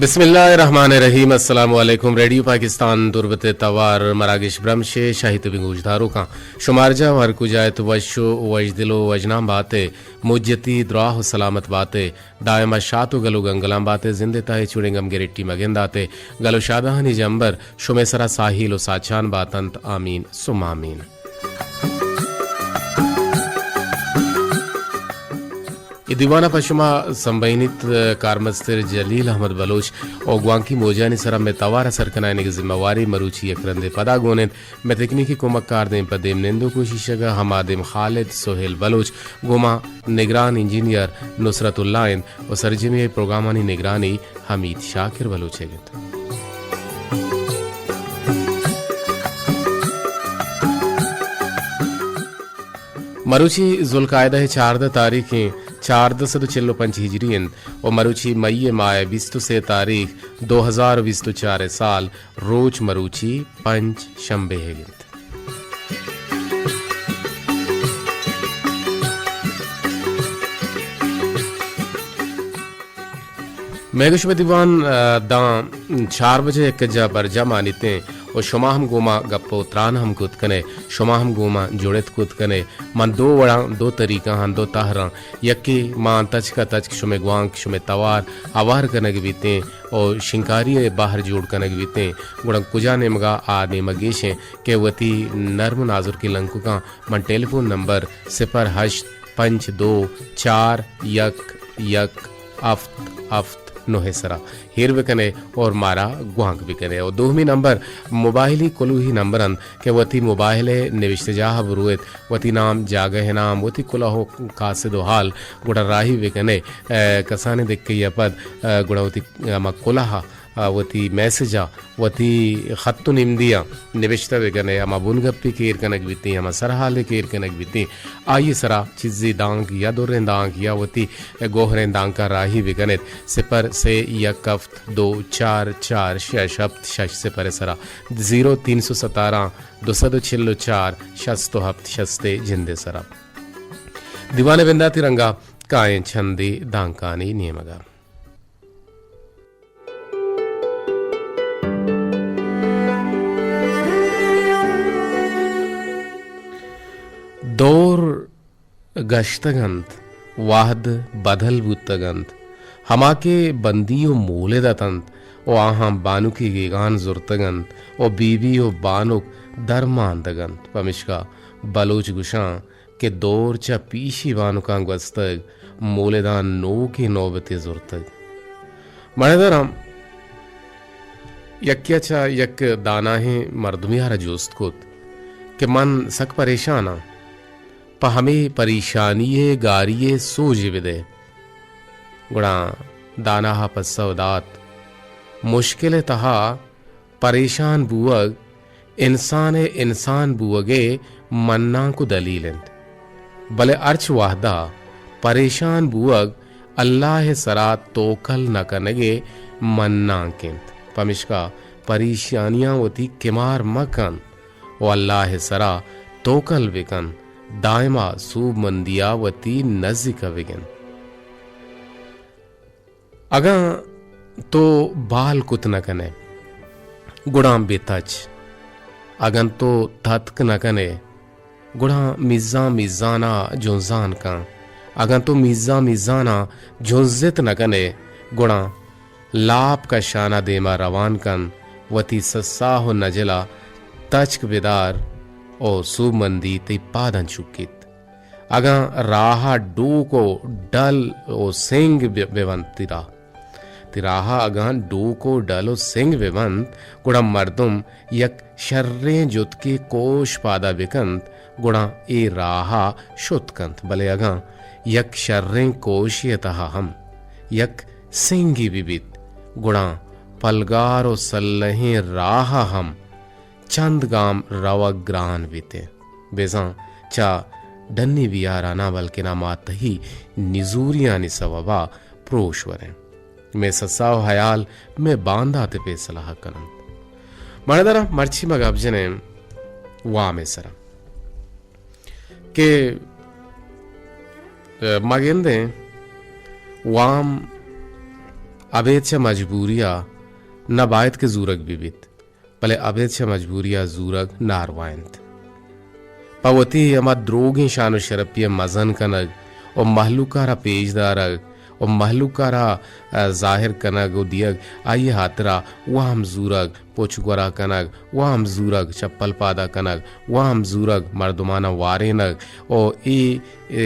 بسم اللہ الرحمن الرحیم۔ السلام علیکم۔ ریڈیو پاکستان تربت ءِ توار مراگش برمش ءِ شاہی تبیں گوشداروکاں، شمارجاہ و ہر کجا ات وش و وشدل و وژنام بات ئے، مجتی دراہ و سلامت بات ئے، دائما شات و گل و گنگلان بات ئے، زند ءِ تہا چوڑیں گم گریٹی مگندات ئے، گل و شادہانی جمبر شمئے سرا ساہیل و ساچان باتنت۔ آمین ثم آمین۔ اے دیوان ءَ پہ شما سمبہینیت کارمستر جلیل احمد بلوچ و گوانکی موجانی سرا مئے توار ءِ سر کنائینگ ءِ ذمہ واری مروچی یک رندے پدا گون انت۔ مئے تکنیکی کمکار دیم پہ دیم نندوک و شیشگ ءَ، ہما دیم خالد سہیل بلوچ، گوما نگران انجینئر نصرت اللہ انت و سرجمی ءِ پروگرامانی نگرانی حمید شاکر بلوچ ئیگ انت۔ مروچی ذوالقعدہ ءِ چاردہ تاریخ ایں، چاردہ سد و چل و پنچ ہجری انت و مروچی مئی ءِ ماہ ءِ بیست و سے تاریخ، دو ہزار و بیست و چار ءِ سال، روچ مروچی پنچ شمبے ئیگ انت۔ مئیگ شمئے دیوان، ءَ، داں چار بجہ یک جا برجا مانیت ایں و شما ہم گوما گپ و تران ہم کت کن ئے، شما ہم گوما جڑت کت کن ئے۔ من دو وڑاں، دو طریقہ ہاں، دو تہراں، یکے ما تچک ءَ تچک شمئے گوانک، شمئے توار ہوار کنگ بیت ایں و شنکاری ءِ بہر جوڑ کنگ بیت ایں، گڑا کجا نیمگا؟ آ نیمگ ایش ایں کہ وتی نرم و نازرکیں لنککاں من ٹیلیفون نمبر صفر ہشت پنچ دو چار یک یک ہفت ہفت نہ ءِ سرا ہیر بکن ئے اور مارا گوانک بکن ئے۔ اور دومی نمبر موبائلی کلوہی نمبر انت کہ وتی موبائل ءِ نوشتہ جاہ ءَ برویت، وتی نام، جاگہ ءِ نام، وتی کلوہ و قاصد و حال گڑا راہی بکن ئے۔ اے، کسانیں دکے ءَ پد، اے، گڑا وتی ہما کلوہ ءَ، وتی میسج ءَ، وتی خط و نمدی ءَ نبشتہ بکن ئے، ہما بنگپے کہ ایر کنگ بیت ایں، ہما سرحالے کہ ایر کنگ بیت ایں، آئی ءِ سرا چیزے دانک یا دریں دانک یا وتی گوہریں دانکاں راہی بکن ات۔ صفر سے یک ہفت دو چار چار شش ہفت شش صفر ءِ سرا، زیرو تین سو ستارہ دو سد و چل و چار شست و ہفت شست ءِ جند ءِ سرا۔ دیوان ءِ بنداتی رنگا کائیں چندے دانکانی نیمگا۔ دور گشتگ انت، وہد بدل بوتگ انت۔ ہما کہ بندی و مولد اتنت و آہاں بانکی گیگان زرتگ انت و بی بی و بانک درماندگ انت۔ پمشکا بلوچ گوشاں کہ دور چہ پیشی بانکاں گوستگ، مولداں نوکیں نوبتے زرتگ۔ مڑدراں یکے ءَ چہ یک داناہیں مردمے ءَ را جست کت کہ من سک پریشان آں، پہ ہمے پریشانی ءِ گاری ءِ سوجے بدئے۔ گڑا دانا ءَ پسو دات، مشکل ءِ تہا پریشان بوگ انسان ءِ انسان بوگ ءِ منانک و دلیل انت، بلے ہرچ وہدا پریشان بوگ اللہ ءِ سرا توکل نہ کنگ ءِ منانک انت۔ پمشکا پریشانیاں وتی کمار مکن و اللہ ءِ سرا توکل بکن، دائما سوبمندیا وتی نزیکا بگند۔ اگاں تو بال کت نہ کن ئے، گڑاں بہ تچ۔ اگاں تو تتک نہ کن ئے، گڑاں میزان میزان ءَ جنزان کن۔ اگاں تو میزان میزان ءَ جنزت نہ کن ئے، گڑاں لاپ کشان ءَ دیما روان کن۔ وتی سساہ و نجل ءَ تچک بدار و سوبمندی تئی پاداں چکیت۔ اگاں راہ ءَ ڈوک و ڈل و سنگ بہ، بہ بنت ترا، تئی راہ ءَ اگاں ڈوک و ڈل و سنگ بہ بنت، گڑا مردم یک شریں جتکے کوش پادا بہ کنت، گڑا اے راہ ءَ شت کنت۔ بلے اگاں یک شریں کوشے ءِ تہا ہم یک سنگے بہ بیت، گڑا پلگار و سلہیں راہ ءَ ہم چند گام روگ گران بیت۔ بزاں چہ ڈنی بیارانا بلکنا ما تہی نزوریانی سوبا پروش وریں۔ مئے سسا و حیال مئے باندات ءِ پیسلہ ءَ کننت۔ مڑدراں مرچی ما گپ جنیں وام ءِ سرا کہ، ءَ، ما گندیں وام ابید چہ مجبوری ءَ نہ باید کہ زورگ بہ بیت، بلے ابید چہ مجبوری ءَ زورگ ناروا اِنت۔ پہ وتی ہما دروگیں شان ءُ شرپی ءَ مزن کنگ ءُ مہلوک ءَ را پیش دارگ ءُ مہلوک ءَ را، ءَ، ظاہر کنگ ءُ دیگ، آئی ءِ ہاترا وام زورگ، پچ گورا کنگ، وام زورگ، چپل پادا کنگ، وام زورگ، مردماناں وارینگ ءُ اے، اے،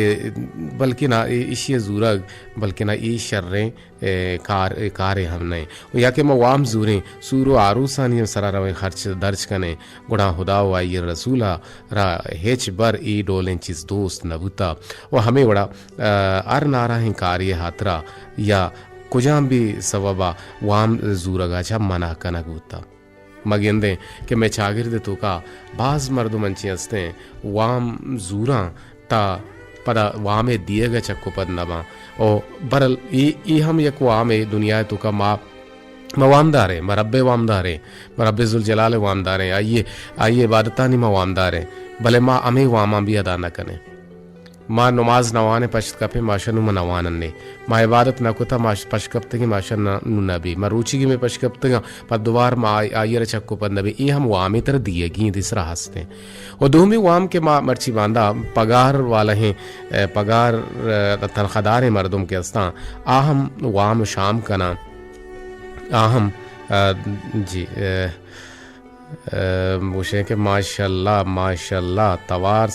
بلکنا اے، ایشی ءِ زورگ، بلکنا اے شریں، اے، کار، اے کارے ہم نہ اِنت۔ ءُ یا کہ ما وام زوریں، سور ءُ آروسانی ہم سرا رویں، خرچ درچ کنیں، گڑا ہدا ءُ آئی ءِ رسول ءَ را ہچ بر اے ڈولیں چیز دوست نہ بوتہ ءُ ہمے وڑا، ءَ، ہر ناراہیں کارے ءِ ہاترا یا کجام بھی سبب ءَ وام زورگ ءَ چہ منع کنگ بوتہ۔ ما گندیں کہ مئے چاگرد ءِ توکا باز مردم انچیں ہستیں، وام زوراں تا پدا وام ءِ دیگ ءَ چک ءُ پد نہ باں۔ او برل اے، اے ہم یک وامے دنیا ءِ توکا ما، ما وامداریں، ما رب ءِ وامداریں، ما رب ذوالجلال ءِ وامداریں، آئی ءِ، آئی ءِ عبادتانی ما وامداریں، بلے ما ہمے واماں بھی ادا نہ کنیں۔ ما نماز نہ وانیں، پشت کپیں، ما شہ نوں ما نہ واننے۔ ما عبادت نہ کتہ، ما ش-، پشت کپتگیں، ما شہ نہ، نوں نہ بی۔ ما روچیگی مئے پشت کپتگاں، پہ دوار ما آئی، آئی ءَ را چک ءُ پد نہ بی۔ اے ہم وامے تر دیگی اِنت، دیسرا ہستیں۔ ءُ دومی وام کہ ما مرچی باندا پگار والا ہیں، اے، پگار، اے، تنخواہ داریں مردم کہ ہستاں، آ ہم وام شام کناں۔ آ ہم، اے، جی، اے، ءَ، گوشیں کہ ماشاءاللہ، ماشاءاللہ، توار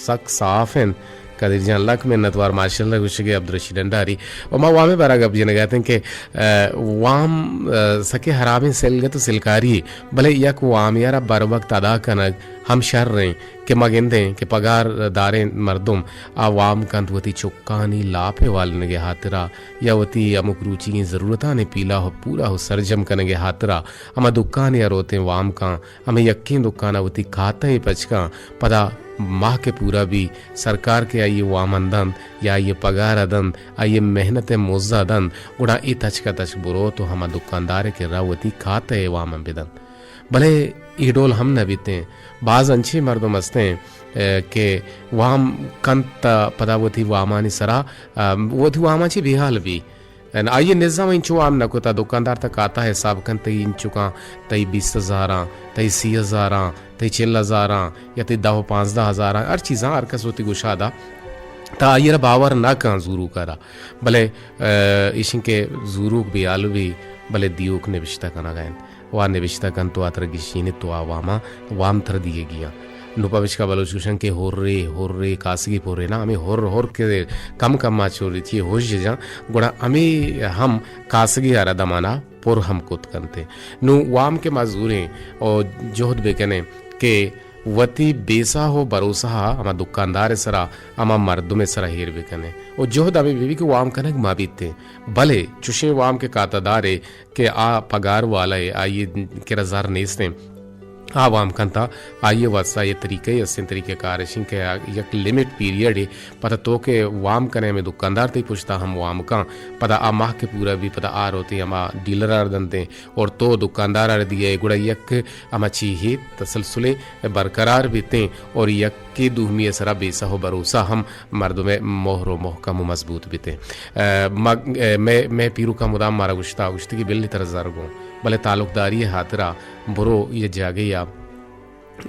سک صاف اِنت۔ قدیر جان، لک منت وار، ماشاءاللہ گوشگ ءَ عبدالرشید ڈنڈاری۔ ءُ ما وام ءِ بارا گپ جنگ ءَ اتیں کہ، ءَ، وام، ءَ، سکیں ہرابیں سلگت ءُ سلکاری، بلے یک وامے ءَ را بر وقت ادا کنگ ہم شر اِنت کہ ما گندیں کہ پگار داریں مردم آ وام کنت وتی چکانی لاپ ءِ والینگ ءِ ہاترا یا وتی ہمک روچیگیں ضرورتانی پیلہ ءَ پورا ءُ سرجم کنگ ءِ ہاترا ہما دکانے ءَ روتیں وام کن، ہمے یکیں دکان ءَ وتی کھاتہ ءَ پچ کن، پدا ماہ کہ پورا بی، سرکار کہ آئی ءَ وام ءَ دنت یا آئی ءَ پگار ءَ دنت، آئی ءِ محنت ءِ مز ءَ دنت، گڑا اے تچک ءَ تچک بروت ءُ ہما دکاندار ءِ کرا وتی کھاتہ ءِ وام ءَ بدنت۔ بلے اے ڈول ہم نہ بیتیں۔ باز انچیں مردم ہستیں، اے، کہ وام کنت ءُ پدا وتی وامانی سرا، ا، وتی واماں چہ بے حال بی۔ آئی ءِ نظام انچو عام نہ کتہ، دکاندار تہ کاتا حساب کنت، تئی انچکاں، تئی بیست ہزاراں، تئی سی ہزاراں، تئی چل ہزاراں، یا تئی دہ ءُ پانزدہ ہزاراں، ہر چیزاں ہر کس وتی گشادا۔ تہ آئی ءَ را باور نہ کن زوروک ءَ را۔ بلے، ءَ، ایشیں کہ زوروک بے حال بی، بلے دیوک نبشتہ کنگ ءَ انت۔ وا نبشتہ کنت تو آ ترا گیشینیت تو آ واماں، وام ترا دیگی آں۔ نوں پمیشکا بلوچ گوشنت کہ ہرے، ہرے، کاسگی پرے نا، ہمے ہر، ہر کہ کم کم ءَ چوریت، یہ ہوش جاں، گڑا ہمے ہم کاسگی ءَ را دمانا پر ہم کت کنت۔ نوں وام کہ ما زوریں او جہد بکنیں کہ وتی بیسہ و بھروسہ ءَ ہما دکاندار ءِ سرا، ہما مردم ءِ سرا ایر بکنیں۔ و جہد ہمے بہ بیت کہ وام کنگ مہ بیتیں۔ بلے چشیں وام کہ کاتہ دارے کہ آ پگار والہ ءِ، آئی ءِ کرا زر نیستیں، آ وام کنت، آئی ءِ واستہ یہ طریقہ ءَ استیں، طریقہ کار اشیں کہ آ یک لمٹ پیریڈے، پدا تو کہ وام کنے ہمے دکاندار تئی پشتا ہم وام کن، پدا آ ماہ کہ پورا بی، پدا آ روتیں ہما ڈیلر ءَ دنتیں اور تو دکاندار ءَ دیئے، گڑا یک ہما چیزے تسلسلے برقرار بیتیں اور یکے دومی ءِ سرا بیسہ و بھروسہ ہم مردم ءِ مہر و محکم و مضبوط بیتیں۔ ءَ، ما، ءَ، مئے، مئے پیرکاں مدام مارا گوشتا، گوشتی کہ بلی ترا زر گوں، بلے تعلقداری ءِ ہاترا برو یہ جاگہے ءَ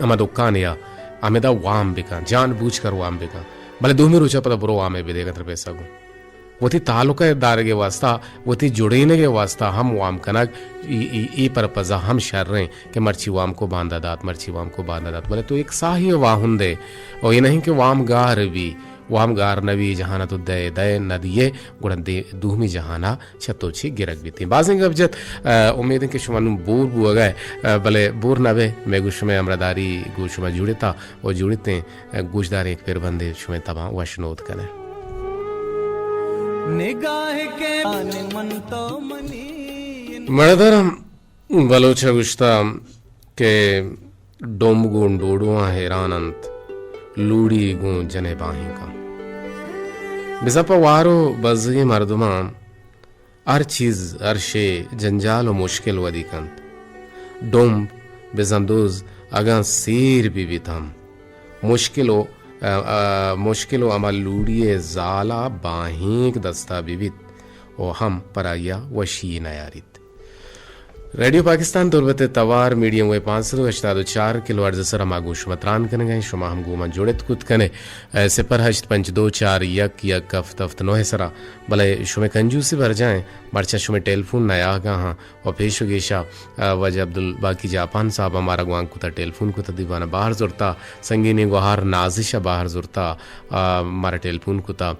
ہما دکانے ءَ ہمدا وام بکن، جان بوجھ کر وام بکن، بلے دومی روچا پدا برو وامے بدے اگاں ترا پیسہ گوں۔ وتی تعلق ءِ دارگ ءِ واستہ، وتی جڑینگ ءِ واستہ ہم وام کنگ، ای، ای، ای پرپزا ہم شریں کہ مرچی وام کو باندا دات، مرچی وام کو باندا دات۔ بلے تو یک ساہی واہندے، او یہ نہیں کہ وام گار بی، وام گار نہ بی، جہانا تو دئے، دئے نہ دیئے، گڑا دے، دومی جہانا چہ تو چی گرگ بیتیں۔ بازیں گپ جت، ءَ، امیدیں کہ شما نوں بور بوگا ئے، ءَ، بلے بور نہ بے، مئے گوں شمئے ہمراہداری گوں شما جوڑتا و جوڑتیں، ءَ، گوشداریں یک پربندے شمئے تباں وشنود کنیں۔ نگاہ کے من تو منی مڑدر ہم بلوچ ءَ گوشتہ کہ ڈومب گوں ڈوڈواں حیران انت، لوڑی گوں جن ءِ باہینکاں۔ بزاں پہ وار و بزگیں مردماں ہر چیز، ہر شے جنجال و مشکل ودی کنت۔ ڈومب بزاں دز اگاں سیر بہ بیت ہم، مشکل و، ءَ، ءَ، مشکل و ہما لوڑی ءِ زال ءَ باہینک دست ءَ بہ بیت، و ہم پر آئی ء وشی یے نیاریت۔ ریڈیو پاکستان تربت ء توار میڈیم ویو پانچ سد و ہشتاد و چار کلو ہرٹز ء سرا ما گوں شما تران کنگ ء ایں۔ شما ہم گوں ما جڑت کت کن ئے، ء، صفر ہشت پنچ دو چار یک یک ہفت ہفت نو ء سرا۔ بلے شمئے کنجوسی برجاہ ایں، مرچاں شمئے ٹیلیفون نیاہگا ہاں و پیش و گیشا، ء، واجہ عبدالباقی جاپان صاحب ء مارا گوانک کتا، ٹیلیفون کتا، دیوان ء باہر زرتا، سنگینیں گوہار نازش ء باہر زرتا، ء، مارا ٹیلیفون کتا۔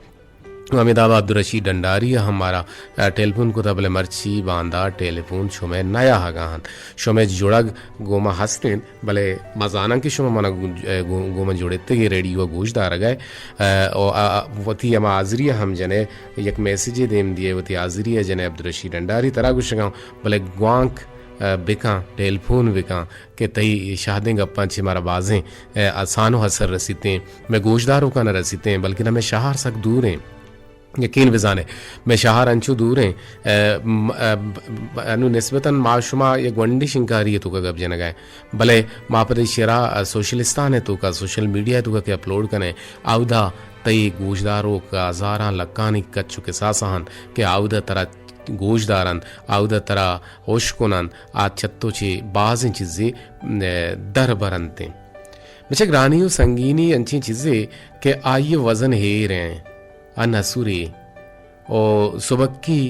ہمے دابا عبدالرشید ڈنڈاری ء ہم مارا، ء، ٹیلیفون کتا، بلے مرچی باندا ٹیلیفون شمئے نیاہگا انت۔ شمئے جڑگ گوما ہست انت، بلے ما زاناں کہ شما منا گو-، ء، گو-، گوما جڑتگے، ریڈیو ء گوش دارگ ء، ء، و، ء، وتی ہما حاضری ء ہم جنے، یک میسجے دیم دیئے، وتی حاضری ء جنے عبدالرشید ڈنڈاری ترا گوشگاں، بلے گوانک ء، بکن، ٹیلیفون بکن کہ تئی شہدیں گپاں چہ مارا بازیں، ء، آسان و اثر رسیتیں، مئے گوشداروکاں نہ رسیتیں، بلکن ہمے شہر سک دوریں۔ یقین بزانے، مئے شہر انچو دوریں، ء، م-، ء، ب-، ب-، انو نسبتاً ما شما یک گونڈی شنکاری ء توکا گپ جنگا ایں، بلے ما پدے شرا، ء، سوشلستان ء توکا، سوشل میڈیا ء توکا کہ اپلوڈ کنیں، اودا تئی گوشداروک ہزاراں لکانی کچ و کساس انت کہ اودا ترا گوش دارنت، آودا ترا ہوش کننت، آ چہ تو چہ بازیں چیزے، ء، در برنت۔ بچہ گرانی و سنگینی انچیں چیزے کہ آئی وزن ہیر ایں، آ نسوری۔ و سبکی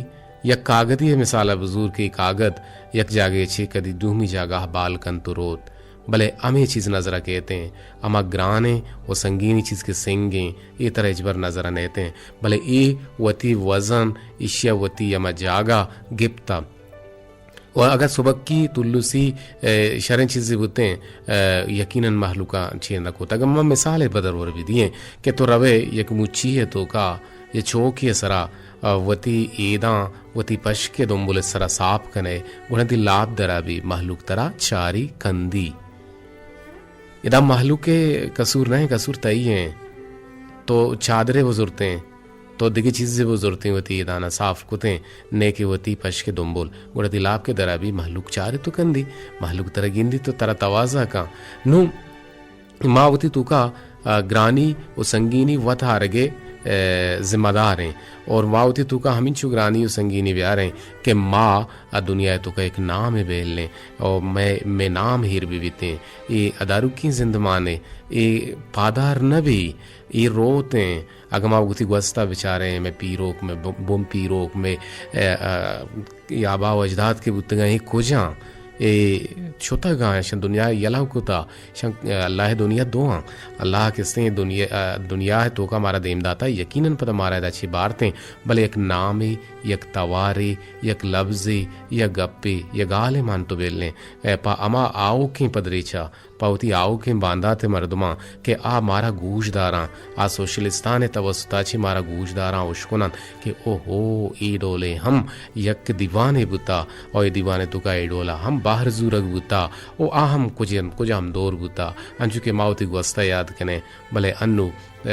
یک کاگدی مثال بزور کہ کاگد یک جاگے چہ کدی دومی جاگہ بال کنت و روت۔ بلے ہمے چیز نظر ء کیت ایں، ہما گرانیں و سنگینی چیز کہ سنگیں، اے ترا ہچبر نظر ء نیت ایں، بلے اے وتی وزن، ایشی ء وتی ہما جاگہ گپتہ۔ و اگاں سبکی تلسی، ء، شریں چیزے بوتیں، ء، یقیناً مہلوکاں چیر نہ کت۔ اگاں ما مثالے پہ درور بدییں کہ تو روے یک مچی ء توکا یا چوکی ء سرا، ء، وتی ایداں، وتی پشک ء دمبل ء سرا ساپ کنے، گڑا دی لاپ درا بی مہلوک ترا چاری کندی۔ ادا مہلوک ء قصور نہ، قصور تئی ایں۔ تو چادرے بزرتیں، تو دگہ چیزے بزرتیں، وتی ایدانا صاف کتیں، نیکہ وتی پشک دمبل، گڑا دی لاپ کے درا بی مہلوک چارے تو کندی، مہلوک ترا گندی تو ترا توازہ کن۔ نوں ما وتی توکا، ء، گرانی و سنگینی وت آرگے، ء، ذمہ دار ایں۔ اور ما وتی توکا ہمینچو گرانی و سنگینی بیاریں کہ ما ء دنیا ء توکا یک نامے بیلیں اور مئے، مئے نام ہیر بہ بیتیں۔ اے اداروکیں زندمانے، اے پادار نہ بی، اے روتیں۔ اگاں ما وتی گوستا بچاریں، مئے پیروک، مئے بم-، بم پیروک، مئے، ء، ء، اے آبا و اجداد کہ بوتگاں، اے کجاں؟ اے شتگاں، اشاں دنیا یلہ کتا، اشاں، ء، اللہ ء دنیا دو آں۔ اللہ کستیں دنیا، ء، دنیا ء توکا مارا دیم داتا، یقیناً پدا مارا ادا چہ بارتیں، بلے یک نامے، یک توارے، یک لبزے، یک گپے، یک گالے مان تو بیلیں۔ ء، پہ ہما آؤکیں پدریچا، پہ وتی آؤکیں باندات ء مردماں کہ آ مارا گوش داراں، آ سوشلستان ء توسطا چہ مارا گوش داراں، اشکناں کہ اوہو، اے ڈولیں ہم یک دیوانے بوتا، او اے دیوانے توکا اے ڈولا ہم بہر زورگ بوتا، او آ ہم کجام، کجام دور بوتا، انچو کہ ما وتی گوستا یاد کنیں، بلے انو، ء،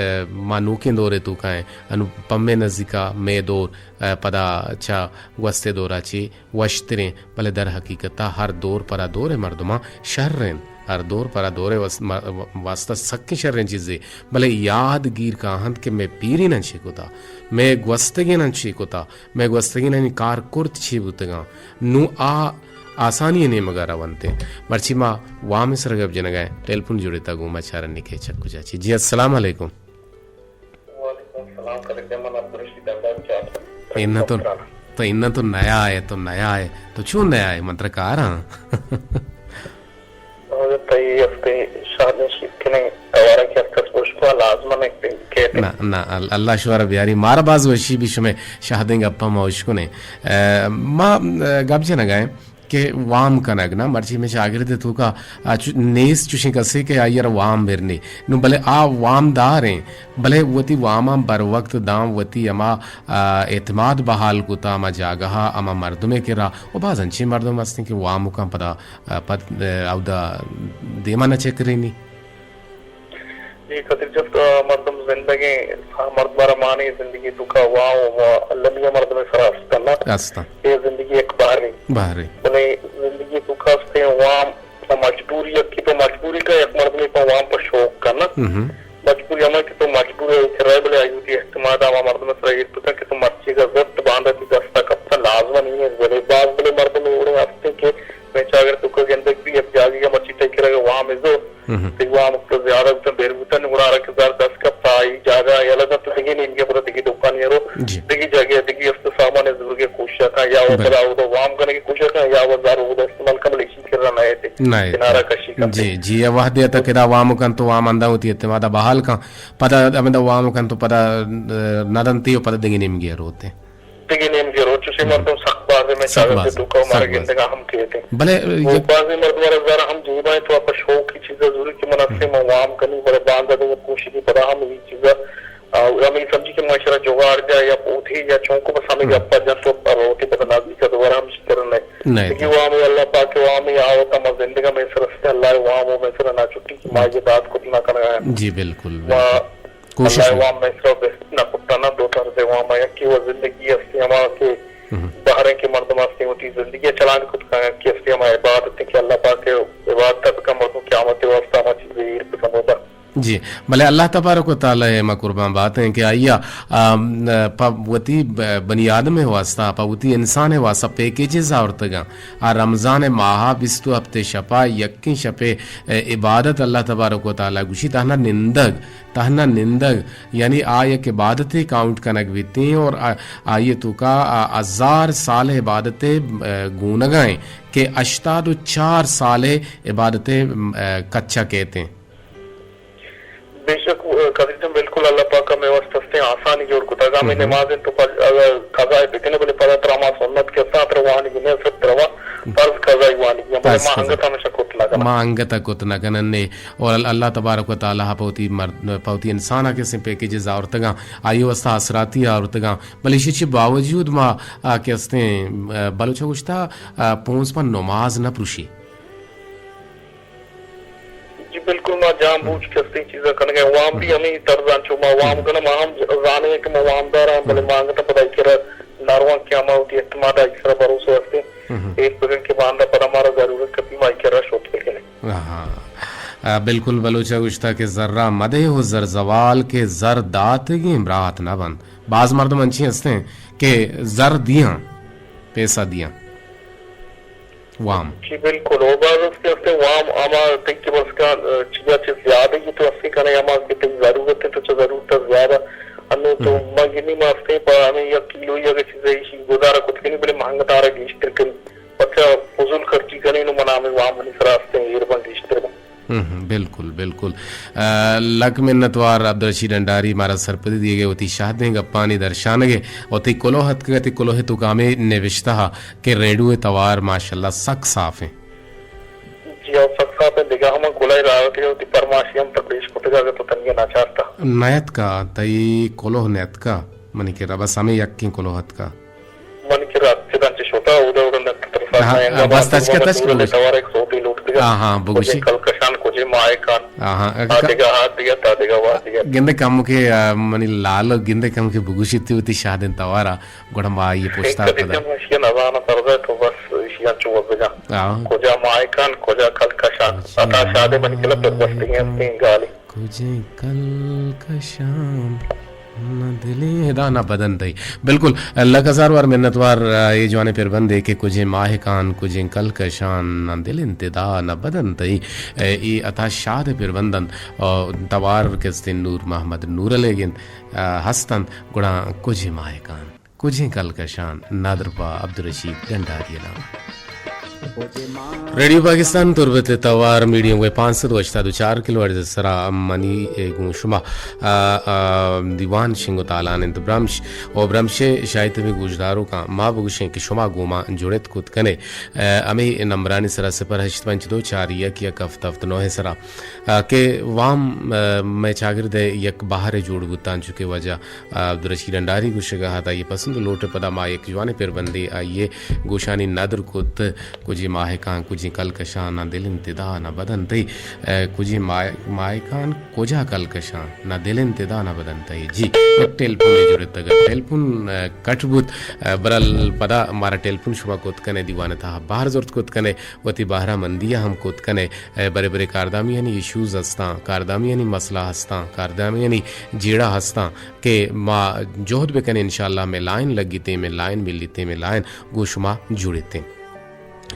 ما نوکیں دورے توکا ایں، انو پمے نزیکا مے دور، ء، پدا چہ گوستے دورا چہ وشتریں، بلے در حقیقت ء ہر دور پرا دور ء مردماں شر انت۔ ہر دور پرا دور ء وس-، م-، واسطہ سکیں شریں چیزے، بلے یاد گیر کاہنت کہ مئے پیریناں چے کتا، مئے گوستگیناں چے کتا، مئے گوستگینانی کار کرت چے بوتگاں۔ نوں آ آسانی ء نیمگا رونت۔ مرچی ما وام ء سر گپ جنگا ایں، ٹیلیفون جوڑتا گوں ما چارنی کہ چک کجا چی۔ جی السلام علیکم۔ وعلیکم السلام، قادر جان، من عبدالرشید احمد چار۔ اناں تو، تو اناں تو نیا ئے، تو نیا ئے۔ تو چون نیا ئے؟ من ترا کاراں۔ اور تئی ہفتے شاد نشید کنے، توارا کہ ہفتے پوش کو، لازماً ایک دن کہتے۔ نہ، نہ، ال-، اللہ شوار بیاری۔ مارا باز وشی بی شمے شاہدیں گپا ما اشکنے۔ اے، ما، اے، گپ جنگا ایں۔ کہ وام کنگ نہ، مرچی مئے چاگرد ء توکا، آ، چ-، نیست چوشیں کسے کہ آئی ء را وام برنی۔ نوں بلے آ وام دار ایں، بلے وتی واماں بر وقت داں، وتی ہما، آ، اعتماد بحال کتا ہما جاگہ ء، ہما مردمے کرا، و باز انچیں مردم ہستیں کہ وامکاں پدا، آ، پد، آ، اودا دیما نہ چکرینی۔ اے قدر جفت، آ، مردم زندگیں، آ، مردم ء را مانے زندگی توکا وام و المی ء مردم ء سرا است نہ۔ است۔ اے زندگی یک بہرے۔ بہرے۔ بلے زندگی توکا استیں وام پہ مجبوری، یکی پہ مجبوری کا، یک مردمی پہ وام پہ شوق کا نہ۔ مہم۔ مجبوری ہمیں کہ تو مجبور ہے کہ رہ بلے آئی وتی اعتماد ہما مردم ء سرا ایر بکن کہ تو مرچی کا زرت باندا تی دست یا وہ بلے۔ پدا وہ وام کنگی کوشش کن، یا وہ زر وہ استعمال کن، بلے اسی کرا نہ ایتے۔ نہ ایتے۔ کنارہ کشی کن۔ جی، جی، یا وہدے تک ادا وام کن تو وام اندہ ہوتی اعتماد بحال کن۔ پدا ہمیں دا وام کن تو پدا، آ، نہ دنتی و پدا دگی نیمگی روتے۔ دگہ نیمگے روت، چوشیں مردم سک باز ایں، مئے چاگرد ءِ توکا مارا گندگا ہم کیت ایں۔ بلے و بازیں مردم را زر ہم جیبا ایں تو پہ شوقی چیزا زوری کہ من استیں من وام کنی، بلے باندا دگہ کوششی پدا ہم اے چیزا، آ، ہمے سمجھی کہ من اشرا جگاڑ جا یا پوتھی یا چونکو بس ہمے گپا جنت و روتی پدا نزدیکا دوبارہ ہم شکر نہ۔ نہ۔ لیکن وام اللہ پاک وام آ وتا ما زندگا مئے سر است، اللہ وام و مئے سر نہ چھٹی کہ ما یہ داد کت نہ کنگا۔ جی بالکل، ما بالکل۔ کوشش اللہ ءِ وام مئے سرا بست نہ کتانا، دو طرز ءِ وام ءَ یکے و زندگی ہستی ہما کہ بہریں کہ مردم ہستی وتی زندگی ءَ چلان کت کن، یکے ہستی ہما عبادت کہ اللہ پاک ءِ عبادت بکن، مردم قیامت ءِ واسطہ ہما چیز ایر بکن بودا۔ جی، بلے اللہ تبارک و تعالی ءَ ما قربان باتیں کہ آئی ءَ، آم، پہ وتی ب-، بنی آدم ءِ واسطہ، پہ وتی انسان ءِ واسطہ پیکیجز آورتگاں۔ آ رمضان ءِ ماہ ءَ بیست و ہپت شپا یکیں شپے، اے، عبادت اللہ تبارک و تعالی گوشی تہنا نندگ، تہنا نندگ، یعنی آ یک عبادتے کاؤنٹ کنگ بیتیں اور آ-، آئی ءِ توکا آ ہزار سال عبادتے، اے، گونگا ایں کہ ہشتاد و چار سال عبادتے، اے، کچا کیتیں۔ بے شک، اے، قاضی جان، بالکل اللہ پاک ءَ مئے واسطہ استیں آسانی جوڑ کتگ۔ ہمے نماز انت تو پد-، اگر قضا بکنے بلے پدا ترا ما سنت کساں ترا وانگی نہ، صرف ترا فرض قضائی وانگی، بلے ما انگت ہمیشہ کت نہ کناں۔ ما انگت کت نہ کنن نے۔ اور ال-، اللہ تبارک و تعالی پہ وتی مرد-، پہ وتی انسان ءَ کسیں پیکیجز آورتگاں، آئی واسطہ آسراتی آورتگاں، بلے ایشی چہ باوجود ما، آ، کہ استیں، آ، بلوچ ءَ گوشتا، آ، پونز پہ نماز نہ پروشی۔ جی بالکل، ما جان بوجھ کہ استیں چیزاں کنگا۔ وام بھی ہمیں طرزاں چو ما وام کناں، ما ہم زانیں کہ ما وامدار ہیں، بلے ما انگت پدا کرا نارواں کہ ما وتی اعتماد ءَ سرا بھروسہ استیں۔ ایر بگن کہ باندا پدا مارا ضرورت کپی ما کرا شوت بکنیں۔ آہا۔ آ، بالکل، بلوچ ءَ گوشتا کہ زر ءَ مدے و زر زوال کہ زر داتگیں برات نہ بنت۔ باز مردم انچیں ہستیں کہ زر دیاں، پیسہ دیاں۔ وام۔ جی بالکل، او باز است کہ استیں وام ہما تئی کہ بس کا، آ، چیا چہ زیادہ یہ تو استیں کنے ہما کہ تئی ضرورت ہے تو چہ ضرورت زیادہ۔ انو تو من گنی ما استیں پہ ہمیں یک کلو یا کہ چیزے ایشی گزارا کت کنی، بلے مہنگ تارا گیشتر کنی۔ پچا فضول خرچی کنی، نو منا ہمیں وام منی سرا استیں، ایر بن گیشتر بن۔ ہم، ہم، بالکل، بالکل۔ آ، لک منتوار عبدالرشید انڈاری مارا سرپدی دیگے، وتی شہدیں گپانی درشانگے، وتی کلوہ اتکگے، وتی کلوہ توکا ہمے نوشتہ کہ ریڈیو توار ماشاءاللہ سک صاف ہیں۔ جی، او سک صاف ہیں، دگہ ہم کلوہ راوتی وتی پرماشی ہم تر پیش کتگا کہ تو تنگے نہ چارتا۔ نیتکا، تئی کلوہ نیتکا، منی کرا بس ہمے یکیں کلوہ اتکا۔ من کہ رات چداں چہ شتا، اودا اودا نہ ترسا ہاں، نہ انگا بس باز تچکا لوگا تچکا دور بگوش۔ توار ایک سوتی لوٹ دگا۔ ہاں، ہاں، بگوشی۔ کجے کل کشان، کجے ماہ کان۔ ہاں، ہاں، آ دگہ، آ دگہ، تا دگہ، وا دگہ۔ گندے کم کے، آ، منی لال، گندے کم کے بگوشی تی وتی شادن توارا، گڑا ما آئی پوچھتا کدی پدا۔ جم اشیا نزانا سرزا تو بس اشیا چو وزگا۔ ہاں۔ کجا ماہ کان، کجا کل کشان۔ کجا عطا شاد منی کلا پر بستگی ہستیں گالی۔ کجیں کلکشان نہ دلیں ادا نہ بدن تئی۔ بالکل، لک ہزار وار منتوار، آ، اے جوانیں پربندے کہ کجیں ماہکان، کجیں کلکشان نہ دل انت ادا نہ بدن تئی۔ اے، اے عطا شاد پربند انت، آ، توار کستیں نور محمد نور علیگ انت، آ، ہست انت، گڑا کجیں ماہکان۔ کجیں کلکشان، نادر پہ عبدالرشید ڈنڈاری ءِ نام۔ ریڈیو پاکستان تربت ءِ توار میڈیم ویو پانچ سد و ہشتاد و چار کلو ہرٹز ءِ سرا منی ءُ گوں شما، آ، آ، دیوان شنگ ءُ تالان انت۔ برمش ءُ برمش ءِ شاہی تبیں گوشداروکاں ما بگوشیں کہ شما گوں ما جڑت کت کن ئے، آ، ہمے نمبرانی سرا صفر ہشت پنچ دو چار یک یک ہفت ہفت نو ءِ سرا، آ، کہ وام، آ، مئے چاگرد ءِ یک بہرے جوڑ بوتاں، چونکہ واجہ عبدالرشید انڈاری گوشگ ءَ ات، آئی ءِ پسند ءُ لوٹ ءِ پدا ما یک جوانیں پربندے آئی ءِ گوشانی ندر کت، کجیں ماہکان، کجیں کلکشان، نہ دل انت ادا نہ بدن تئی، اے، کجیں ماہ-، ماہکان، کجا کلکشان، نہ دل انت ادا نہ بدن تئی۔ جی، یک ٹیلیفونے جڑتگ ات، ٹیلیفون، اے، کٹ بوت، اے، برال پدا مارا ٹیلیفون شما کت کن ئے، دیوان ءِ تہا بہر زرت کت کن ئے، وتی بہرہ مندی ءَ ہم کت کن ئے، اے، برے برے کاردامیانی ایشوز ہستاں، کاردامیانی مسئلہ ہستاں، کاردامیانی جیڑہ ہستاں کہ ما جہد بکنیں، انشاءاللہ مئے لائن لگیتیں، مئے لائن ملیتیں، مئے لائن گوں شما جوڑیتیں۔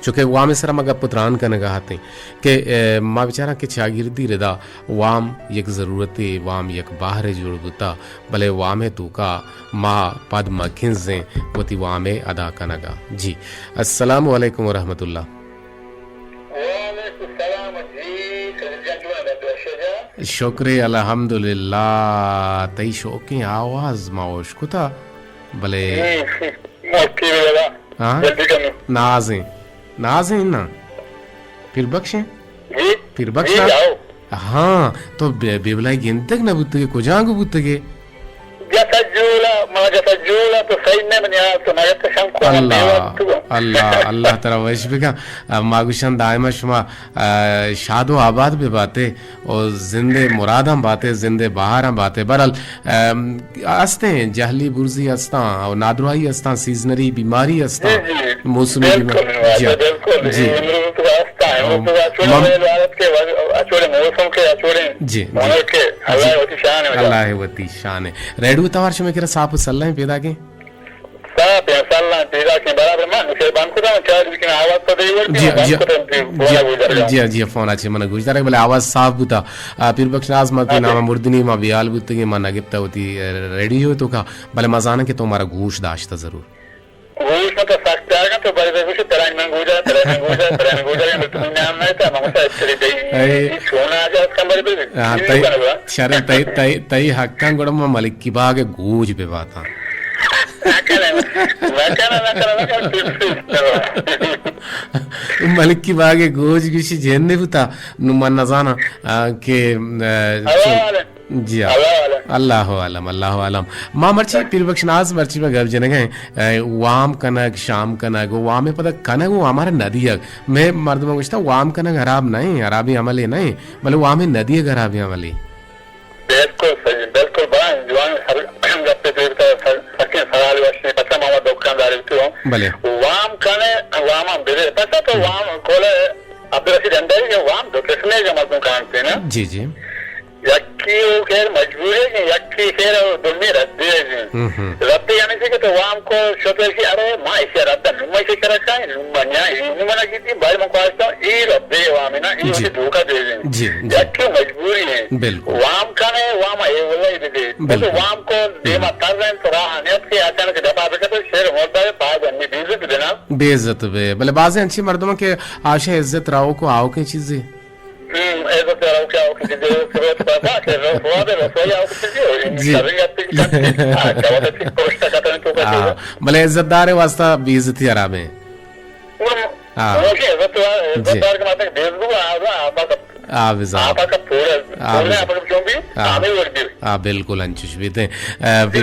چونکہ وام ءِ سرا ما گپ ءُ تران کنگ ءَ اتیں کہ، اے، ما بچاراں کہ چاگردی ردا وام یک ضرورتے، وام یک بہرے جوڑ بوتا، بلے وام ءِ توکا ما پد مہ کنزیں وتی وام ءِ ادا کنگ ءَ۔ جی، السلام علیکم ورحمۃ اللہ۔ وعلیکم السلام جی، سر جان، تو ادا شکر الحمدللہ، تئی شوقیں آواز ما ہوش کتا، بلے ہاں؟ جلدی کنو۔ نازیں۔ نازیں نا۔ پیر بخش ہیں؟ جی۔ پیر بخش جی، نا؟ آؤ۔ ہاں، تو بے-، بے بلائی گندگ نہ بوتگے، کجانگو بوتگے؟ جتا جولا، ما جتا جولا تو صحیح نہ منی آ تو نہ جتا شنکو اللہ، اللہ، اللہ ترا وش بکن۔ آ، ما گوشن دائما شما، آ، شاد و آباد بہ باتے۔ و زند ءِ مراداں باتے، زند ءِ بہاراں باتے۔ بہرحال، ام، استیں، جہلی برزی استاں، و نادراہی استاں، سیزنری بیماری استاں، جی، جی۔ موسمی بیماری۔ جی۔ جی۔ جی۔ اللہ وتی شان ہے۔ اللہ وتی شان ہے۔ ریڈیو توار شمے کرا صاف و سلہ ہیں پیدا کے؟ صاف ہیں، سلہ ہیں، پیدا کے برابر۔ من اسے بند کتا، چارج بکن، آواز تو دے ورد جی، جی، جی، جی، فون اچھے من گوش دارے، بلے آواز صاف بوتا۔ آ، پیر بخش ناز ما تو نام مردنی ما بیال بوتگے، ما نگپتا ہوتی ریڈیو تو کا، بلے ما زاناں کہ تو مارا گوش داشتا ضرور۔ گوش نہ تو سخت جاگا تو بلے گوش تران من گوجا، تران من گوجا، تران من گوجا، تو نام نہ تا، ممتا اتری دئی، سونا جا کمبر بی۔ ہاں، تئی، شرم تئی، تئی، تئی حقاں گڑا ما ملکی باغ گوج بہ باتاں۔ ملکی باغ گوج گوشی جن بوتا، نو من نزاناں، آ، کہ، آ، جی ہاں۔ اللہ عالم، اللہ عالم۔ ما مرچی پیر بخش ناز مرچی ما گپ جنگ ہیں، آ، وام کنگ، شام کنگ، و وام پدا کنگ و ہمارا ندیگ۔ میں مردم گوشتا وام کنگ حراب نہیں، حرابی عملے نہیں، بلے وام ندیگ حرابی عملے۔ بالکل صحیح، بالکل بڑا جوان ہر گپے تو ایک طرح سر-، سکیں سوال وشی، پتہ ما دکانداری تو۔ بلے۔ وام کنے، وام ہم بدے۔ پتہ تو وام کولے عبدالرشید انڈاری کے وام دو قسمے کے مردم کانتے نا۔ جی، جی۔ یکی او خیر مجبوری ہے، یکی خیر او دمی ردی ہے۔ ہم، ہم۔ ردی یعنی چی کہ تو وام کو شتے کہ ارے ما ایسے رد نما ایسے کرا کائیں، نما نیا ہے، نما نہ کیتی، بھائی من کو آج تو اے ردی وام نا، اے جی۔ اسے دھوکہ دے دیں۔ جی، جی۔ یکی مجبوری ہے۔ بالکل۔ وام کنے، وام اے واللہ دے دے۔ بالکل۔ تو وام کو دیما تر رہے تو راہ نیت کے اچانک دفعہ بکے تو شیر مرتا ہے، پاس ہمیں بے عزت دینا۔ بے عزت بے۔ بلے بازیں انچی مردم کہ آشا عزت راو کو آؤ کے چیزیں۔ ہم، عزت راو کے آؤ کے چیزیں، کہ روز پاتا، کہ روز ہوا دے، روز ہوا آؤ کے چیزیں، اور ان جی۔ شرنگ آتے کی کرتے۔ ہاں، کیا بات ہے، پرشتہ کتنے تو کا ہاں، چیزیں۔ بلے عزت دار واسطہ بے عزتی حرام ہے۔ ہاں۔ ہاں۔ عزت دار کے ماتے بیس گو، آ، آ، آ، بزاں۔ آپا کا پورا، آ، پورا بزاں۔ آپا کا چون بھی، آ۔ آمے ور بھی۔ آ، بالکل انچوش بیتے۔ آ، پھر،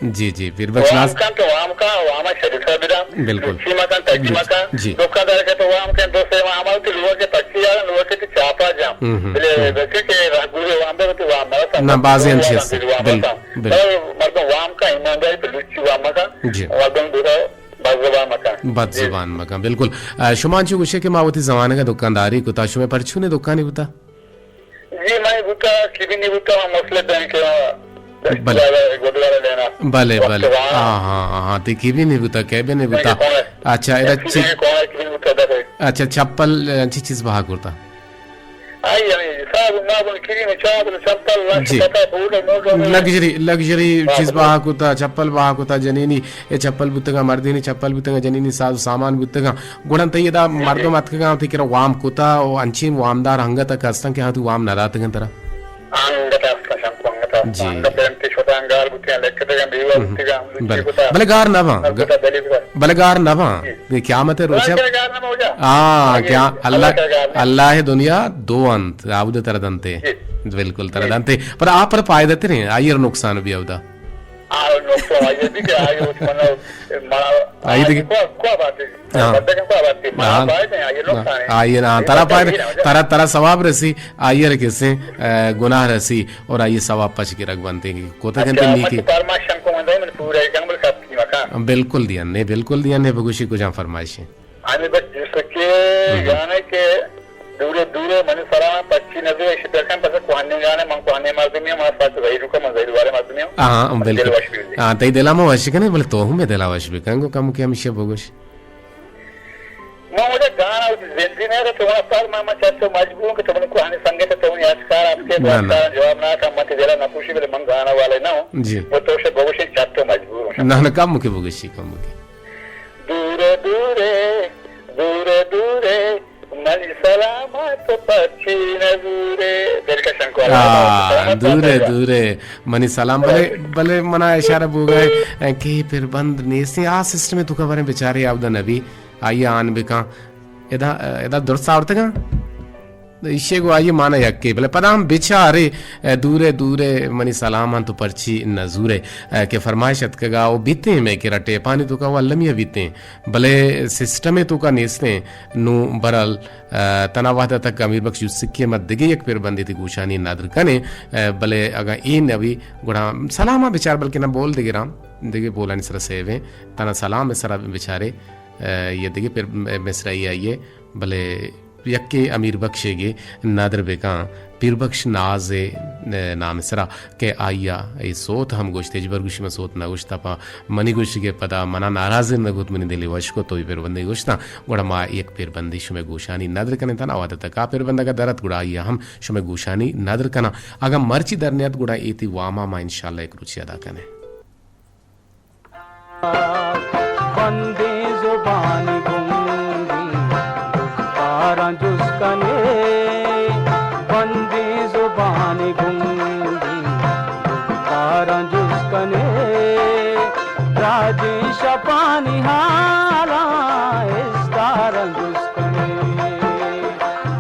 جی، جی، پھر بخش ناز۔ وام کن تو وام کا، وام شریفہ بدا۔ بالکل۔ لچی مکن، تگی جی، مکن۔ جی۔ دکاندار کے تو وام کن، دو سے وام آؤ کہ لوگا کے پچی آ، لوگا کے تو چاپا جا۔ ہم، ہم، بلے ہم۔ ویسے کہ راہ گوزے وام دے تو وام مرا سا۔ نہ، بازیں انچی است۔ وام مرا سا۔ بالکل، بالکل۔ مردم وام کا ایمانداری تو لچی وام کا۔ جی۔ مردم دورا بد زبان مکن۔ بد زبان مکن، بالکل۔ آ، شما انچو گوشے کہ ما وتی زمانگ ء دکانداری کتا، شمئے پرچونیں دکانے بوتا؟ جی، من بوتا، کیبینی بوتا، من مسلم بینک ء، بلے۔ گدوارا لینا۔ بلے، وقت بلے۔ وہاں۔ ہاں، ہاں، ہاں، ہاں، تی کیبینی بوتا، کیبینی بوتا۔ اچھا، ادا چی-، کیبینی کون ہے، کیبینی بوتا، اچھا، چپل، آ، چی چیز بہا کرتا؟ آئی، آئی، صاحب، ما بول کریم، چاپ، چپل، لش، جی۔ کتا، بوٹ، موٹ، لگژری، لگژری بہا چیز کتا۔ بہا کتا، چپل بہا کتا، جنینی، اے چپل بوتگا، مردینی چپل بوتگا، جنینی ساز و سامان بوتگا۔ گڑا تئی ادا جی، جی۔ مردم اتکگا، تئی کرا وام کتا، و انچیں وامدار انگت اتکا ہستن کہ ہاں تو وام نداتگن ترا؟ انگت ہستن، شنکو انگت ہستن۔ جی۔ انگت پرنتی شتا انگار بوتگا، لکتگا، بیوہ ہم۔ بوتگا، بلے، لکتا۔ بلے گار نہ باں۔ گار کتا، دلی کتا۔ بلے گار نہ باں۔ جی۔ اے قیامت ء روچ ء۔ اللہ کرا گار نہ ہو جا۔ آ، آگے کیا اللہ، اللہ کرا گار نہ۔ اللہ ء دنیا دو انت، آ اود ترا دنتے۔ جی۔ بالکل ترا جی۔ دنتے۔ پر آ پر فائدہ تریں، آئی ء نقصان بھی اودا۔ آ، نقصان آئی بھی کہ آئی وچ منا، منا، آئی دیگہ۔ کو، کو بات ہے؟ ہاں۔ بندے کو بات ہے؟ منا ہاں۔ فائدہ ہے، آئی نقصان ہے۔ آئی نا، ترا فائدہ، ترا، ترا ثواب رسی، آئی ء کسے، اے، گناہ رسی۔ اور آئی ثواب پچ گرگ بنتے کہ کوتک انت اچھا، نیکی۔ مچ پرماشن کو من دائم پورا جنگل سب کی مکان۔ بالکل دیان نے، بالکل دیان نے، بگوشی کجا فرمائش ہے؟ ہمیں بس جس کے ہم۔ یعنی کہ دورے دورے من سرا پچی نظر ایشی پر کن، پس کوہنی جانے، من کوہنی مردمی ہوں، من پس ظہیر کو، من ظہیر والے مردمی ہوں۔ ہاں، دل بالکل۔ وش بھی۔ ہاں، تئی دلا ما وش کنے، بلے تو ہم دلا وش بکن، گو کم کہ ہمیشہ بگوش۔ ما مجھے زندگی نہ رہے، تو وہاں پر میں، میں چاہتے ہوں مجبور ہوں کہ تو منی کوہانی سنگت ہے، تو منی اشکار آپ کے نہ، نہ۔ اشکار جواب نہ تھا، من تیرا نہ پوچھی، بلے من گانا والے نہ ہوں۔ جی۔ وہ تو سے بہوشی چاہتے ہوں مجبور ہوں۔ نہ، نہ، کم کے بگشی، کم کے۔ دور دور، دور دور، منی سلامت پچی نزورے۔ دل کا شنکوار۔ آ، سلامت دور ہے، پچی۔ دور ہے۔ منی سلام، بلے، بلے منا اشارہ بوگا ہے کہ پر بند نیسیں۔ آ سسٹم تو خبریں بیچارے آودا نبی، آئی آن بکاں۔ ادا، ادا درست آورتگاں؟ ایشی گو آئی مانا یکے، بلے پدا ہم بچارے، اے، دورے، دورے، منی سلام انت تو پرچی نزورے، اے، کہ فرمائش اتکگا او بیتیں میں کہ رٹے پانی تو کا وہ المی بیتیں، بلے سسٹم تو کا نیستیں۔ نو برل، اے، تنا وحدہ تک امیر بخش یوسفی کہ مت دگے یک پر بندی تی گوشانی ندر کنے، اے، بلے اگا اے نبی گڑا سلاما بچار، بلکہ نہ بول دگے رام، دگے بولانی سر سیویں، تنا سلام سر بچارے، اے، یہ دگے پر مصرعی آئیے۔ بلے یکے امیر بخش ء گے ندر بکاں، پیر بخش ناز ء نام ء سرا کہ آئی ء اے سوت ہم گوشت، ہچبر گوشی من سوت نہ گوشت، پہ منی گوشگ ء پدا منا ناراض نہ کت، منی دل ء وش کت، تو اے پربندے گوشتاں، گڑا ما یک پربندے شمئے گوشانی ندر کنیں تاں، آ وہد ء تک آ پربند اگاں درت گڑا آئی ء ہم شمئے گوشانی ندر کناں، اگاں مرچی در نیت گڑا اے تئی وام ء ما انشاءاللہ یک روچے ادا کنیں۔ بندیں زبان گنگی گفتاراں جست کنے، بندیں زبان گنگی گفتاراں جست کنے، راجیں شپانی حالاں استاراں جست کنے،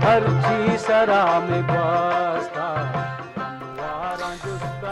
ہرچی سرا میں گواستا۔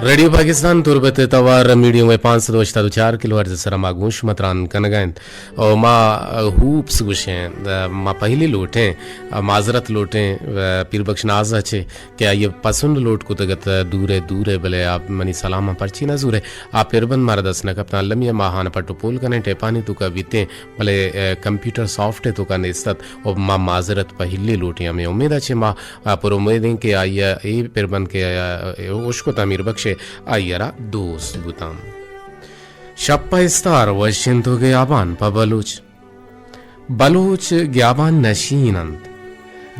ریڈیو پاکستان تربت ء توار میڈیم ویو پانچ سد و ہشتاد و چار کلو ہرٹز ء سرا ما گوں شما تران کنگا انت۔ او ما، ء، ہوپس گوشیں، ء، ما پہلی لوٹیں، ء، معذرت لوٹیں، ء، پیر بخش ناز ء چے کہ آئی ء پسند لوٹ کتگ ات دور ء دور ء، بلے آ منی سلام ء پرچی نہ زور ء۔ آ پربند مارا دست نہ کپتاں۔ المی ء ما آہان ء پٹ و پول کنیں، ٹیپانی توکا بیتیں، بلے، ء، کمپیوٹر سافٹ ء توکا نیست ات۔ و ما معذرت پہلی لوٹیں۔ ہمیں امید ء چے ما آ، پر امیدیں کہ آئی ء اے پربند کہ آ، اے اشکت امیر بخش ء آئی ء را دوست بوتاں۔ شپ ء استار وش انت و گیابان پہ بلوچ۔ بلوچ گیابان نشین انت۔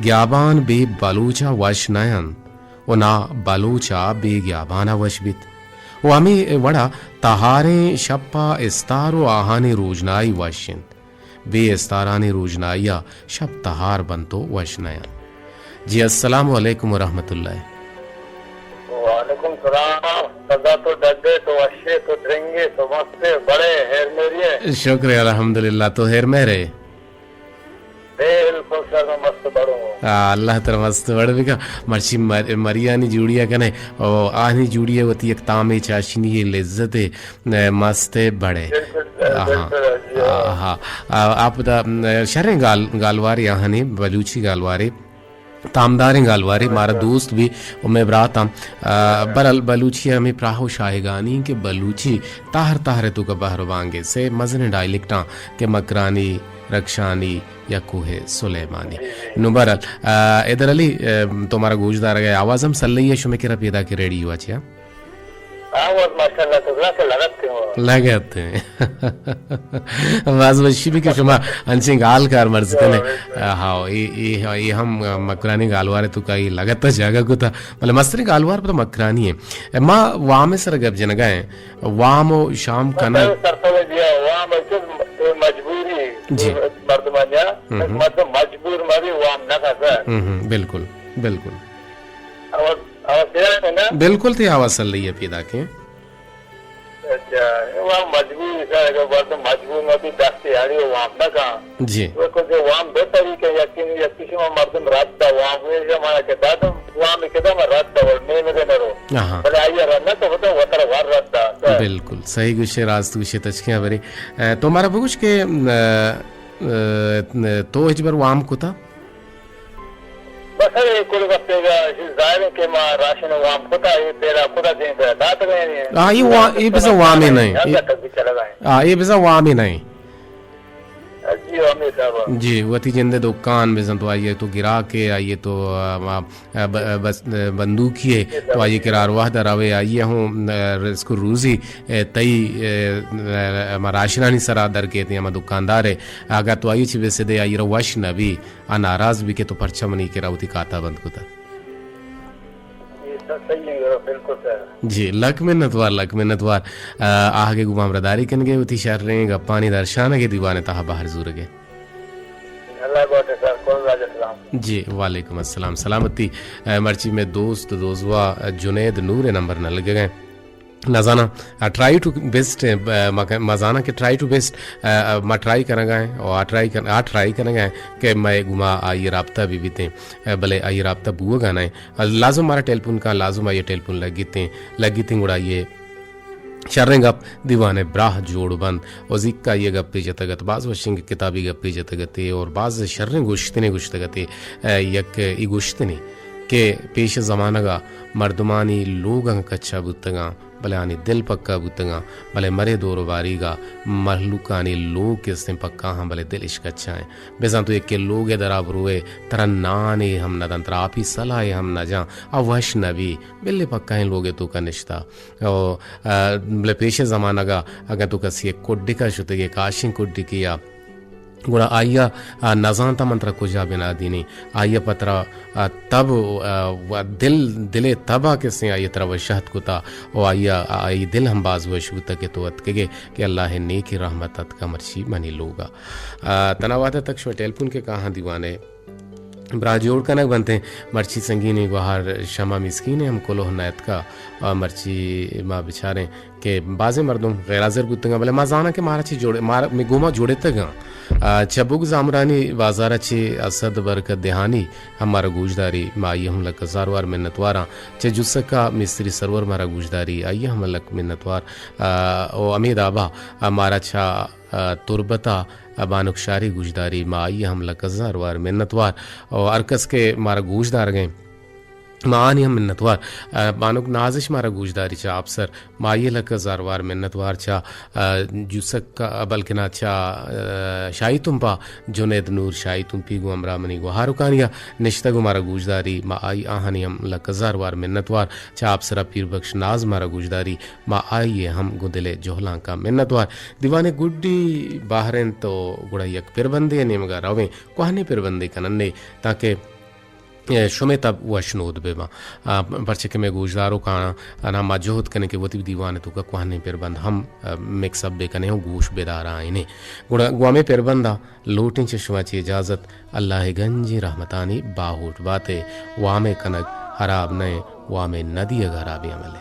گیابان بے بلوچ ء وش نہ انت و نہ بلوچ ء بے گیابان ء وش بیت۔ و ہمے وڑا تہاریں شپ ء استار و آہانی روژنائی وش انت۔ بے استارانی روژنائی ء شپ تہار بنت و وش نہ انت۔ جی، السلام علیکم و رحمت اللہ۔ وعلیکم سلام۔ سزا تو ڈڈے، تو وشے، تو درنگے، تو مستے، بڑے، ہیر میریے۔ شکر الحمدللہ، تو ہیر میرے۔ بالکل سر، میں مست بڑوں۔ آ، اللہ ترا مست بڑ بکا۔ مرچی مر-، مریانی جوڑیا کنے، او آہنی جوڑیا وتی یک تامے چاشنی لذت ء مست ء بڑے۔ بالکل، آہاں۔ بالکل، جی، ہاں۔ آہاں۔ آ، آپ دا، م، شریں گال-، گالوارے آہنے، بلوچی گالوارے، تامداریں گالوارے، مارا دوست بھی، و مئے براتاں، آ، برل بلوچی ہمیں پراہ و شاہگانی کہ بلوچی تہر تہر تو کا بہر بانگے سے مزن ڈائلیکٹاں کہ مکرانی، رکشانی یا کوہ سلیمانی۔ جی، جی۔ نو برل، آ، حیدر علی، آ، تو مارا گوش دارگا آواز ہم سلئی ہے شمے کرا پیدا کے ریڈیو اچھا۔ آواز ماشاءاللہ تو بلا کے لگت ہیں وہ۔ لگت ہیں۔ باز وشی بھی کہ شما انچیں گال کار مرز کنے۔ ہاں، بالکل۔ ہاں، اے، اے، اے ہم مکرانی گالوار تو کا اے لگت جگہ کو تھا۔ مطلب مستری گالوار تو مکرانی ہے۔ ما وام سر گپ جنگا ہیں۔ وام و شام کنا۔ مطلب سرپد دیا، وام چیز مجبوری۔ جی۔ مردمانیا، ہم ہم۔ مردم مجبور مری وام نہ کھا۔ ہم ہم، بالکل، بالکل۔ اور، اور کیا ہے نا؟ بالکل تھی آواز سلئی ہے پیدا کے۔ اچھا، وہ مجبور ہے، اگر مردم مجبور مہ بی دست یاری و وام نہ کن۔ جی۔ وہ کو جو وام دو طریقے، یقین، یقین شما مردم رد دا وام، یہ زمانہ کے دادم وام کے دم رد دا، اور میں مگے نہ رو۔ آہا۔ بلے آئی رد نہ تو ہوتا، وہ تر وار رد دا۔ بالکل، صحیح گوشے، راست گوشے، تچکیاں بری۔ اے، تو مارا بگوش کہ، اے، اے، تو ہچ بر وام کتا؟ بس اے کل گپے گا، ظاہر ہے کہ ما راشن وام کتا، اے پیدا کتا دین دے دات گئے نہیں۔ ہاں، اے وا-، اے بزا وامے نہیں۔ ہم اے، تک بھی چلا گئے۔ ہاں، اے بزا وامے نہیں۔ جی، جی، وتی جند ءِ دکان بزاں تو آئی ءِ تو گراکے، آئی ءِ تو، آ، آ، ب-، بس، بندوکی ءِ تو آئی ءِ کرا ہر وہد ءَ روے، آئی ءِ ہوں، آ، رزق و روزی، آ، تئی، آ، آ، ہما راشنانی سرا در کیت، ہما دکاندار ءِ، اگاں تو آئی ءَ چہ بہ سدے، آئی ءَ را وش نہ بی، آ ناراض بی کہ تو پرچا منی کرا وتی کھاتہ بند کتہ۔ جی، لک منتوار، لک منتوار۔ آ، آہگ ءَ گوں ما ہمراہداری کنگ ءَ، وتی شریں گپانی درشانگ ءَ دیوان ءِ تہا بہر زورگ ءَ۔ جی، وعلیکم السلام، سلامتی۔ آ، مرچی مئے دوست دوزواہ جنید نور ءِ نمبر نہ لگگ ءَ۔ نزاناں، آ، ٹرائی ٹو بیسٹ، آ، ما ک-، ما زاناں کہ ٹرائی ٹو بیسٹ، آ، آ، ما ٹرائی کنگ ءَ ایں، او آ ٹرائی کن-، آ ٹرائی کنگ ءَ ایں کہ مئے گوما آئی ءِ رابطہ بہ بیتیں، آ، بلے آئی ءِ رابطہ بوگ ءَ نہ ایں۔ آ، لازم مارا ٹیلیفون کاں، لازم آئی ءِ ٹیلیفون لگیتیں، لگیتیں گڑا آئی ءِ شریں گپ دیوان ءِ براہ جوڑ بنت۔ او زیک آئی ءَ گپے جتگ ات، باز وشیں کتابی گپے جتگ ات اور باز شریں گوشتنے گوشتگ ات۔ آ، یک ای گوشتنے کہ پیش زمانگ ءَ مردمانی لوگ انگہ کچا بوتگاں، بلے آنی دل پکا بوتگاں، بلے مرے دور و باریگا مہلوکانی لوگ کہ استیں پکا ہاں، بلے دل اش کچا ہیں۔ بزاں تو یکے لوگ ءِ درا بروئے، ترا نانے ہم نہ دنت، ترا آپی سلاہ ہم نہ جاں، آ وش نہ بی، بلے پکا ہیں لوگ ءِ توکا نشتا۔ او، آ، بلے پیش زمانگا اگاں تو کسی یک کڈکا شتگے، کاشیں کڈکے یا گڑا آئی ءَ، آ، نزانت من ترا کجا بنا دینی۔ آئی ءَ پہ ترا، آ، تب، آ، و دل، دل ءِ تب ءَ کسیں آئی ءَ ترا وش ات کتا و آئی ءَ، آئی دل ہم باز وش بوتا کہ تو اتکگے کہ اللہ ءِ نیکی رحمت اتکا مرچی منی لوگ ءَ۔ آ، تنا وہد ءَ تک شما ٹیلیفون کہ کاہاں دیوان ءِ براہ جوڑ کنگ بنتیں۔ مرچی سنگینیں گوہار شمع مسکین ءِ ہم کلوہ نہ اتکا۔ آ، مرچی ما بچاریں کہ بازیں مردم غیر حاضر بوتگاں، بلے ما زاناں کہ مارا چہ جوڑ-، مارا، مئے گوما جوڑتگاں۔ آ، چہ بگز زامرانی بازار ءَ چہ اسد برکت دہانی ہم مارا گوشداری، ما آئی ءَ ہم لک ہزار وار منتواراں۔ چہ جسکا مستری سرور مارا گوشداری، آئی ءَ ہم لک منتوار۔ آ، او امید آبا، آ، مارا چہ، آ، تربت ءَ، آ، بانک شاری گوشداری، ما آئی ءَ ہم لک ہزار وار منتوار۔ او ہر کس کہ مارا گوشدارگیں، ما آنی ہم منتوار۔ آ، بانک نازش مارا گوشداری چہ آپسر، ما آئی ءَ لک ہزار وار منتوار۔ چہ، آ، جوسک، آ، بلکنا چہ، آ، شاہی تمپا جنید نور شاہی تمپی گوں ہمراہ منی گوہارکانی ءَ نشتگ و مارا گوشداری، ما آئی آہانی ہم لک ہزار وار منتوار۔ چہ آپسرا پیر بخش ناز مارا گوشداری، ما آئی ءَ ہم گوں دل ءِ جہلانکاں منتوار۔ دیوان ءِ گڈی بہر انت و گڑا یک پربندے ءِ نیمگا رویں، کوہنیں پربندے کننے تاکہ اے، شمے تب وشنود بہ باں۔ آ، پرچہ کہ مئے گوشداروکاں، آ، ما جہد کنیں کہ وتی دیوان ءِ توکا کوہنیں پربند ہم، آ، مکس اپ بہ کنیں و گوش بدارائینیں۔ گڑا گوں ہمے پربند ءَ لوٹیں چہ شما چہ اجازت، اللہ ءِ گنجیں رحمتانی باہوٹ بات ئے۔ وامے کنگ ہراب نہ ایں، وامے نہ دیگ ہرابیں عملے۔